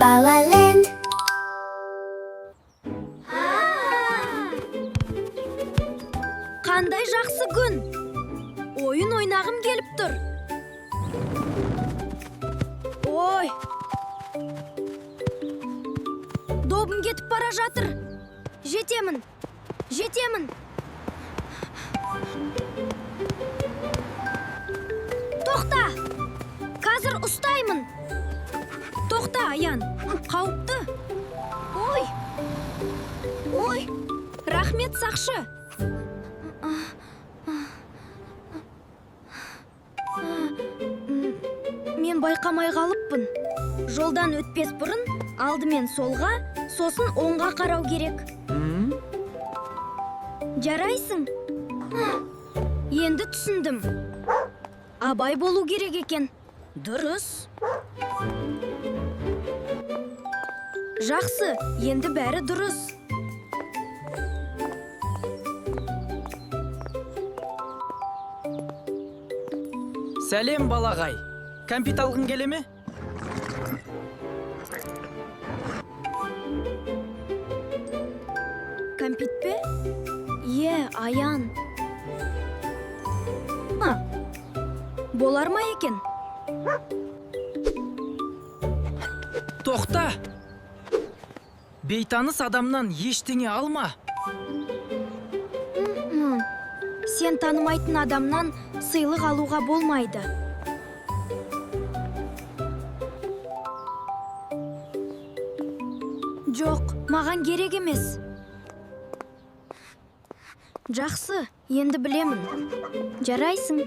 Балаленд. Қандай жақсы күн! Ойын ойнағым келіп тұр. Ой! Добым кетіп бара жатыр. Жетемін. Жетемін. Тоқта! Қазір ұстаймын. Тоқта, Аян. Қауіпті. Ой! Ой! Рахмет, сақшы. Мен байқамай қалыппын. Жолдан өтпес бұрын алдымен солға, сосын оңға қарау керек. Жарайсың. Енді түсіндім. Абай болу керек екен. Дұрыс. Жақсы, енді бәрі дұрыс. Сәлем, балағай. Кәмпит алғың келе ме? Кәмпит пе? Е, Аян. А, болар ма екен? Тоқта! Бейтаныс адамнан ештеңе алма. Сен танымайтын адамнан сыйлық алуға болмайды. Жоқ, маған керек емес. Жақсы, енді білемін. Жарайсың.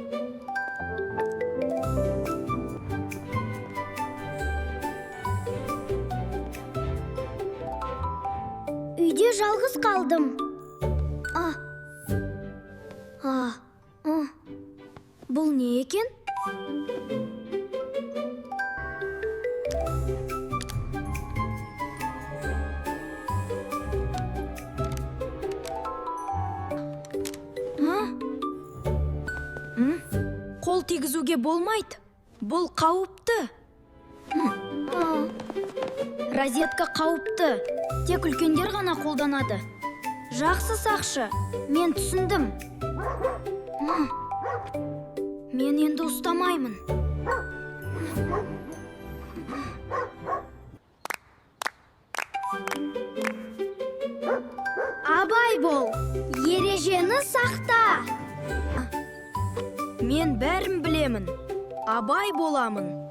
Үйде жалғыз қалдым. А. А. А. Бұл не екен? А? М? Қол тигізуге болмайды. Бұл қауіпті. Розетка қауіпті. Тек үлкендер ғана қолданады. Жақсы, сақшы, мен түсіндім. Мен енді ұстамаймын. Абай бол, ережені сақта. Мен бәрін білемін. Абай боламын.